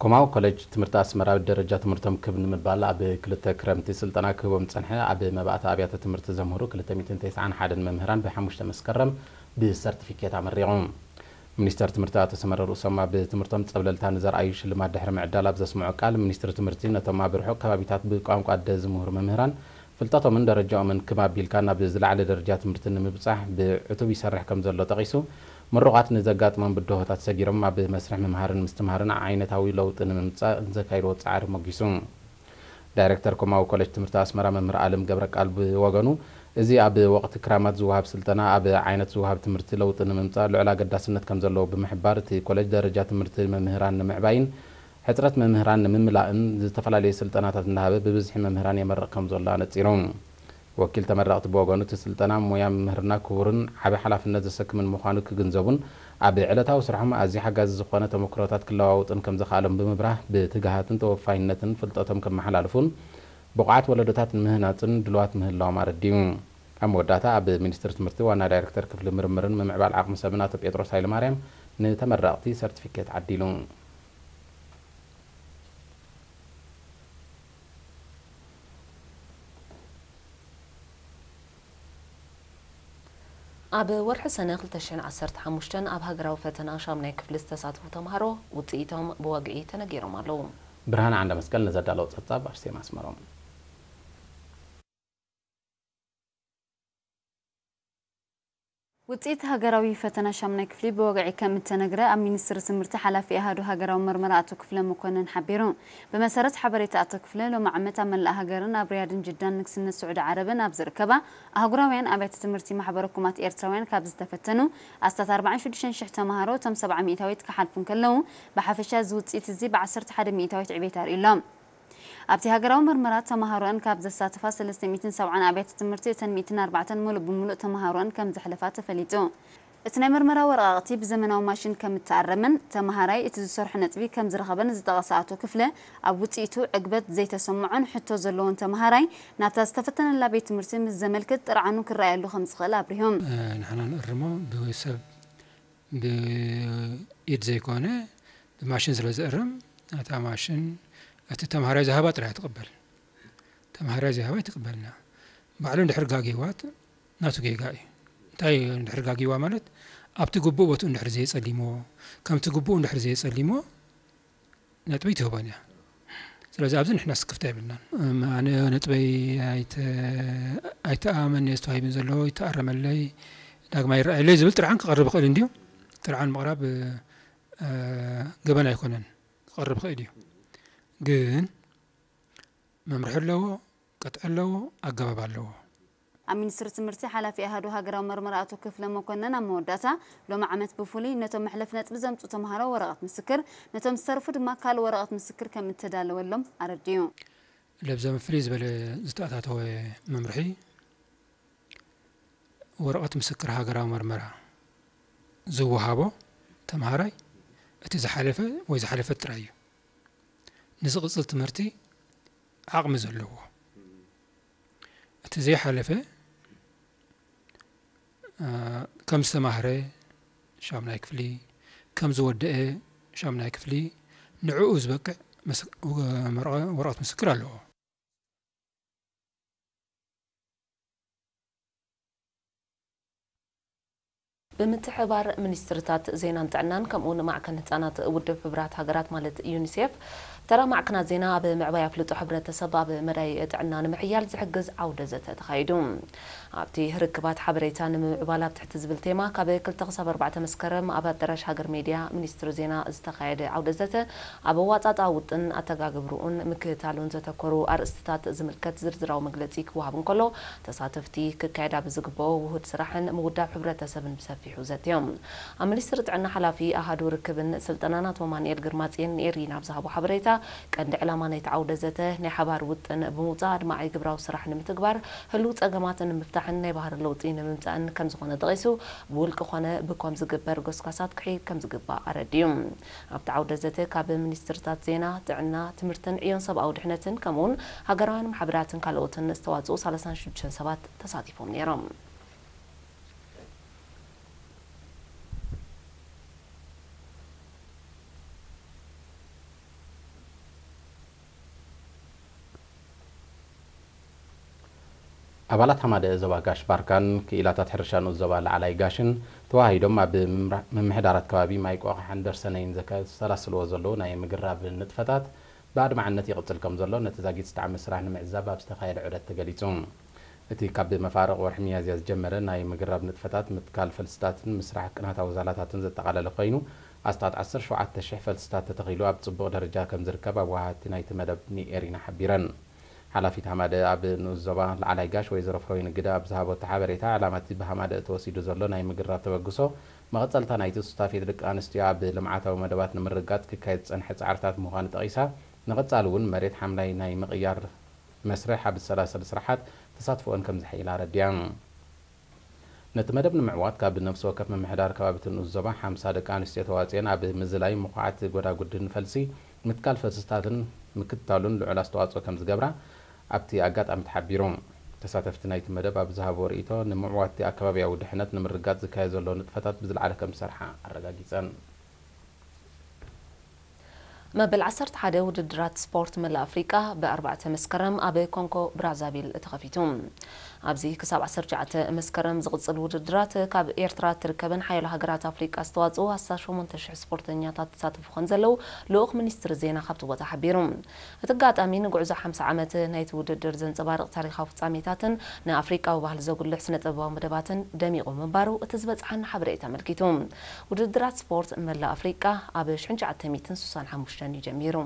ኮማው ኮሌጅ ትምህርቲ ኣስመራ ደረጃ ትምህርቶም ክብ ንምባል ኣብ ክልተ ክረምቲ ስልጠና ክህቦም ዝጸንሐ ኣብ መባእታ ኣብያተ ትምህርቲ ዘምህሩ ክልተ ሚእትን ተስዓን ሓደን መምህራን ብሓሙሽተ መስከረም ብሰርቲፊኬት ኣመሪቖም። ሚኒስተር ትምህርቲ ኣቶ ሰመረ ርእሶም ኣብ ትምህርቶም ጸብለልታ ንዘርኣዩ ሽልማት ድሕሪ ምዕዳል ኣብ ዘስምዖ ቃል፣ ሚኒስትሪ ትምህርቲ ነቶም ኣብ ርሑቕ ከባቢታት ብቋንቋ ኣደ ዝምህሩ መምህራን ፍልጠቶምን ደረጃኦምን ክብ ኣቢልካ ናብ ዝለዓለ ደረጃ ትምህርቲ ንምብጻሕ ብዕቱብ ይሰርሕ ከም ዘሎ ጠቒሱ፣ ምሩቓት ንዘጋጥሞም ብድሆታት ሰጊሮም ኣብ መስርሕ ምምሃርን ምስትምሃርን ዓይነታዊ ለውጢ ንምምጻእ ዘካይድዎ ጻዕሪ ሞጊሱ። ዳይሬክተር ኮማዊ ኮሌጅ ትምህርቲ ኣስመራ መምህር ኣለም ገብረቃል ብወገኑ፣ እዚ ኣብ ወቕቲ ክራማት ዝወሃብ ስልጠና ኣብ ዓይነት ዝወሃብ ትምህርቲ ለውጢ ንምምጻእ ልዑል ኣገዳስነት ከም ዘለዎ ብምሕባር፣ እቲ ኮሌጅ ደረጃ ትምህርቲ መምህራን ንምዕባይን ሕጽረት መምህራን ንምምላእን ዝተፈላለዩ ስልጠናታት እናሃበ ብብዝሒ መምህራን የመርቕ ከም ዘሎ ኣነጺሩ። ወኪል ተመረቕቲ ብወገኑ፣ እቲ ስልጠና ሞያ መምህርና ክቡርን ዓቢ ሓላፍነት ዘሰክምን ምዃኑ ክግንዘቡን ኣብ ዕለታዊ ስርሖም ኣዝዩ ሓጋዚ ዝኾነ ተመክሮታት ክለዋወጡን ከም ዘኽኣሎም ብምብራህ፣ ብትግሃትን ተወፋይነትን ፍልጠቶም ከመሓላልፉን ብቑዓት ወለዶታት ንምህናጽን ድልዋት ምህላዎም ኣረዲኡ። ኣብ መወዳእታ፣ ኣብ ሚኒስትሪ ትምህርቲ ዋና ዳይሬክተር ክፍሊ ምርምርን ምምዕባል ዓቕሚ ሰብን ኣቶ ጴጥሮስ ሃይለማርያም ንተመረቕቲ ሰርቲፊኬት ዓዲሉ። ኣብ ወርሒ ሰነ ክልተ ሽሕን ዓሰርተ ሓሙሽተን ኣብ ሃገራዊ ፈተና ሻምናይ ክፍሊ ዝተሳተፉ ተምሃሮ ውጽኢቶም ብወግዒ ተነጊሮም ኣለዉ። ብርሃን ዓንደ መስቀል ንዘዳለዎ ጸብጻብ ኣርሴማ ኣስመሮም። ውጽኢት ሃገራዊ ፈተና ሻምናይ ክፍሊ ብወግዒ ከም እተነግረ ኣብ ሚኒስትሪ ትምህርቲ ሓላፊ ኣሃዱ ሃገራዊ መርመራ ኣቶ ክፍለ መኮንን ሓቢሩ። ብመሰረት ሓበሬታ ኣቶ ክፍለ፣ ሎሚ ዓመት ኣብ መላእ ሃገርን ኣብ ሪያድን ጅዳን ንግስነት ስዑዲ ዓረብን ኣብ ዝርከባ ኣህጉራውያን ኣብያተ ትምህርቲ ማሕበረ ኩማት ኤርትራውያን ካብ ዝተፈተኑ ኣስታት ኣርባዓን ሽዱሽተን ሽሕ ተምሃሮ እቶም ሰብዓ ሚእታዊት ክሓልፉ እንከለዉ፣ ብሓፈሻ እዚ ውጽኢት እዚ ብዓሰርተ ሓደ ሚእታዊት ዕቤት ኣርእዩ ኣሎ። ኣብቲ ሃገራዊ መርመራ ተምሃሮኣን ካብ ዘሳተፋ ሰለስተ ሚእትን ሰብዓን ኣብያተ ትምህርቲ እተን ሚእትን ኣርባዕተን ምሉእ ብምሉእ ተምሃሮኣን ከም ዘሕለፋ ተፈሊጡ። እቲ ናይ መርመራ ወረቓቕቲ ብዘመናዊ ማሽን ከም እተኣረመን ተምሃራይ እቲ ዝሰርሖ ነጥቢ ከም ዝረኸበን ዝጠቐሰ ኣቶ ክፍለ፣ ኣብ ውጽኢቱ ዕግበት ዘይተሰምዖን ሕቶ ዘለዎን ተምሃራይ ናብታ ዝተፈተነላ ቤት ትምህርቲ ምስ ዘመልክት ጥርዓኑ ክረኣየሉ ከም ዝኽእል ኣብሪሆም። ንሕና ንእርሞ ብሰብ ብኢድ ዘይኮነ ብማሽን ስለ ዝእርም፣ እታ ማሽን እቲ ተምሃራይ ዝሃባ ጥራይ ትቕበል። ተምሃራይ ዝሃባ ኣይትቕበልና። ባዕሉ እንድሕር ጋጊዋት ናቱ ጌጋ እዩ። እንታይ እንድሕር ጋጊዋ ማለት፣ ኣብቲ ግቡእ ቦትኡ እንድሕር ዘየጸሊሞ፣ ከምቲ ግቡእ እንድሕር ዘየጸሊሞ ነጥቢ ትህቦን እያ። ስለዚ ኣብዚ ንሕና ስክፍታ የብልናን። እም፣ ኣነ ነጥበይ ኣይተ-፣ ኣይተኣመን እየ ተዋሂቡ ዘሎ፣ ይተኣረመለይ፣ ዳግማይ ይረኣየለይ ዝብል ጥርዓን ክቐርብ ይኽእል እንድዩ። ጥርዓን ምቕራብ፣ እ፣ ገበን ኣይኮነን፣ ክቐርብ ይኽእል እዩ። ግን መምርሒ ኣለዎ፣ ቅጥዒ ኣለዎ፣ ኣገባብ ኣለዎ። ኣብ ሚኒስትሪ ትምህርቲ ሓላፊ ኣሃዱ ሃገራዊ መርመራ ኣቶ ክፍለ መኮነን ኣብ መወዳእታ፣ ሎሚ ዓመት ብፍሉይ ነቶም መሕለፊ ነጥቢ ዘምጽኡ ተምሃሮ ወረቐት ምስክር፣ ነቶም ዝተረፉ ድማ ካልእ ወረቐት ምስክር ከም እተዳለወሎም ኣረዲኡ። ለብዘም ፍልይ ዝበለ ዝተኣታተወ መምርሒ፣ ወረቐት ምስክር ሃገራዊ መርመራ ዝወሃቦ ተምሃራይ እቲ ዝሓለፈ ወይ ዝሓለፈት ጥራይ እዩ። ንዝቕጽል ትምህርቲ ዓቕሚ ዘለዎ፣ እቲ ዘይሓለፈ፣ እ፣ ከም ዝተማህረ ሻምናይ ክፍሊ፣ ከም ዝወደአ ሻምናይ ክፍሊ፣ ንዕኡ ዝበቅዕ መስ-፣ ወ-፣ መርቐ-፣ ወረቐት ምስክር ኣለዎ። ብምትሕብባር ሚኒስትርታት ዜናን ጥዕናን ከምኡውን ማዕከን ህጻናት ውድብ ሕቡራት ሃገራት ማለት ዩኒሴፍ፣ ተራ ማዕከናት ዜና ኣብ ምዕባይ ኣፍልጦ ሕብረተሰብ ኣብ መዳይ ጥዕና ንምሕያል ዝሕግዝ ዓውደ ዘተ ተኻይዱ። ኣብቲ ርክባት ሓበሬታ ንምምዕባል ኣብ ትሕቲ ዝብል ቴማ ካብ ክልተ ክሳብ ኣርባዕተ መስከረም ኣብ ኣዳራሽ ሃገር ሜድያ ሚኒስትሪ ዜና ዝተኻየደ ዓውደ ዘተ፣ ኣብ ኣዋጻጽኣ ውጥን ኣተጋግብርኡን ምክትታሉን ዘተኮሩ ኣርእስትታት ዝምልከት ዝርዝራዊ መግለጺ ክወሃብ እንከሎ፣ ተሳተፍቲ ክካየድ ኣብ ዝግብኦ ውሁድ ስራሕን ምውዳብ ሕብረተሰብን ብሰፊሑ ዘትዮም። ኣብ ሚኒስትሪ ጥዕና ሓላፊ ኣሃዱ ርክብን ስልጠናን ኣቶ ኣማኑኤል ግርማጽዮን ንኤሪና ኣብ ዝሃቦ ሓበሬታ፣ ቀንዲ ዕላማ ናይቲ ዓውደ ዘተ ናይ ሓባር ውጥን ብምውጻእ ኣድማዒ ግብራዊ ስራሕ ንምትግባር፣ ህሉው ጸገማት ንምፍታሕን ናይ ባህሪ ለውጢ ንምምጻእን ከም ዝኾነ ጠቒሱ፣ ብውልቂ ኮነ ብኮም ዝግበር ጎስጓሳት ክሕይል ከም ዝግባእ ኣረዲኡ። ኣብቲ ዓውደ ዘተ ካብ ሚኒስትርታት ዜና፣ ጥዕና፣ ትምህርትን ዕዮን ሰብኣዊ ድሕነትን ከምኡውን ሃገራውያን ማሕበራትን ካልኦትን ዝተዋጽኡ ሰላሳን ሽዱሽተን ሰባት ተሳቲፎም ነይሮም። ኣባላት ሓማደ ዞባ ጋሽ ባርካን ክኢላታት ሕርሻ ንኡስ ዞባ ላዕላይ ጋሽን ተዋሃሂዶም ኣብ ምምራ-፣ ምምሕዳራት ከባቢ ማይ ቆቓሕን ደርሰነይን ዘከ-፣ ዘሰላስልዎ ዘለዉ ናይ ምግራብ ንጥፈታት ብኣድማዕነት ይቕጽል ከም ዘሎ ነቲ ዛጊት ዝጠዓመ ስራሕ ንምዕዛብ ኣብ ዝተኻየደ ዑደት ተገሊጹ። እቲ ካብ መፋርቕ ወርሒ ሚያዝያ ዝጀመረ ናይ ምግራብ ንጥፈታት ምትካል ፈልስታትን ምስራሕ ቅናታዊ ዛላታትን ዘጠቓለለ ኮይኑ፣ ኣስታት ዓሰርተ ሸውዓተ ሽሕ ፈልስታት ተተኺሉ ኣብ ጽቡቕ ደረጃ ከም ዝርከብ ኣዋሃድቲ ናይቲ መደብ ንኤሪና ሓቢረን። ሓላፊት ሃማደ ኣብ ንኡስ ዞባ ላዕላይ ጋሽ ወይዘሮ ፍረወይኒ ግደ ኣብ ዝሃበቶ ሓበሬታ፣ ዕላማ እቲ ብሃማደ ተወሲዱ ዘሎ ናይ ምግራብ ተበግሶ መቐጸልታ ናይቲ ሱታፌ ደቂ ኣንስትዮ ኣብ ልምዓታዊ መደባት ንምርግጋጽ ክካየድ ዝጸንሐ ጻዕርታት ምዃኑ ጠቒሳ፣ ንቐጻሊ እውን መሬት ሓምላይ ናይ ምቕያር መስርሕ ኣብ ዝሰላሰል ስራሓት ተሳትፎኦን ከም ዘሐይላ ኣረዲኣ። ነቲ መደብ ንምዕዋት ካብ ነፍሲ ወከፍ ምምሕዳር ከባቢ እቲ ንኡስ ዞባ ሓምሳ ደቂ ኣንስትዮ ተዋፅኤን ኣብ ምዝላይ ምኹዓት ጎዳጉድን ፈልሲ ምትካል ፈልስታትን ምክትታሉን ልዑል ኣስተዋፅኦ ከም ዝገብራ ኣብቲ ኣጋጣሚ ተሓቢሩ። ተሳተፍቲ ናይቲ መደብ ኣብ ዝሃብዎ ርእይቶ፣ ንምዕዋት ኣከባብያዊ ድሕነት ንምርግጋፅ ዝካየድ ዘሎ ንጥፈታት ብዝለዓለ ከም ዝሰርሓ ኣረጋጊፀን። መበል ዓሰርተ ሓደ ውድድራት ስፖርት መላእ ኣፍሪቃ ብ ኣርባዕተ መስከረም ኣብ ኮንጎ ብራዛቪል ተኸፊቱ። ኣብዚ ክሳብ ዓሰርተ ትሽዓተ መስከረም ዝቕጽል ውድድራት፣ ካብ ኤርትራ እትርከበን ሓያሎ ሃገራት ኣፍሪቃ ዝተዋጽኡ ኣስታት ሸሞንተ ሽሕ ስፖርተኛታት ተሳተፉ ከም ዘለዉ ልኡኽ ሚኒስትሪ ዜና ካብቲ ቦታ ሓቢሩ። እቲ ኣጋጣሚ ንጉዕዞ ሓምሳ ዓመት ናይቲ ውድድር ዘንጸባርቕ ታሪኻዊ ፍጻሜታትን ንኣፍሪቃዊ ባህሊ ዘጉልሕ ስነ-ጥበባዊ መደባትን ደሚቑ ምንባሩ እቲ ዝበጽሓና ሓበሬታ ኣመልኪቱ። ውድድራት ስፖርት መላእ ኣፍሪቃ ኣብ ሽሕን ትሽዓተ ሚእትን ስሳን ሓሙሽተን እዩ ጀሚሩ።